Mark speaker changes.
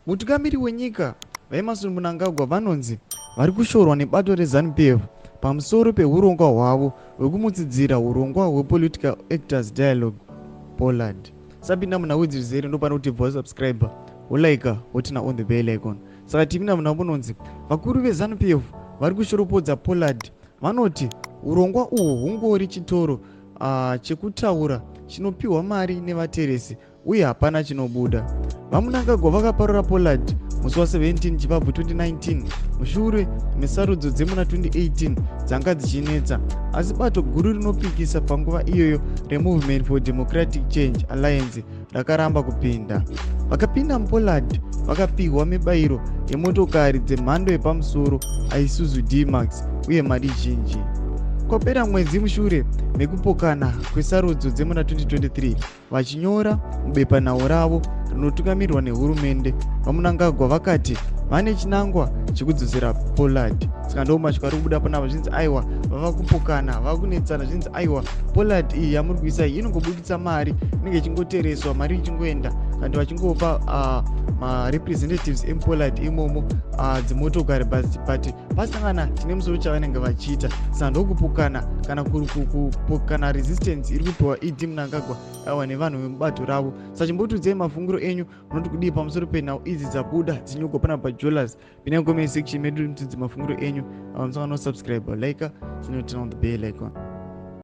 Speaker 1: Mutungamiri wenyika VaEmmerson Mnangagwa vanonzi vari kushorwa nebato reZanu-PF pamusoro pehurongwa hwavo hwekumutsidzira hurongwa hwePolitical Actors Dialogue, POLAD. Sapinda munhau idzi zvizere, ndopano kuti bva wasubscribe, wolike, woturn on the bell icon. Saka tipinda munhau, munonzi vakuru veZanu-PF vari kushoropodza POLAD. Vanoti urongwa uhwu hungori chitoro chekutaura chinopiwa mari nevateresi uye hapana chinobuda. VaMnangagwa vakaparura POLAD musi wa17 Chivabvu 2019 mushure mesarudzo dzemuna 2018 dzanga dzichinetsa, asi bato guru rinopikisa panguva iyoyo reMovement for Democratic Change Alliance rakaramba kupinda. Vakapinda muPOLAD vakapiwa mibayiro yemotokari dzemhando yepamusoro, Isuzu D-Max, uye mari zhinji. Kwapera mwedzi mushure mekupokana kwesarudzo dzemuna 2023, vachinyora mubepanhau ravo rinotungamirirwa nehurumende, VaMnangagwa vakati vane chinangwa chekudzosera POLAD. Saka ndo mashoko ari kubuda panapa. Zvinzi aiwa, vava kupokana, vava kunetsana. Zvinzi aiwa, POLAD iyi yamuri kuisa iyi inongobuditsa mari, inenge ichingotereswa mari ichingoenda, kandi vachingopa marepresentatives emuPOLAD imomo dzimotokari, but pasangana tine musoro chavanenge vachiita. Saka ndokupokana kana kupokana, resistance iri kupiwa ED Mnangagwa aiwa nevanhu vemubato ravo. Saka chimbotiudzai mafungiro enyu, munoti kudii pamusoro penhau idzi dzabuda dzinyorwa panapa paJolas? Pinai comment section medu mutidze mafungiro enyu. Musangano, subscribe, like, turn on the bell icon.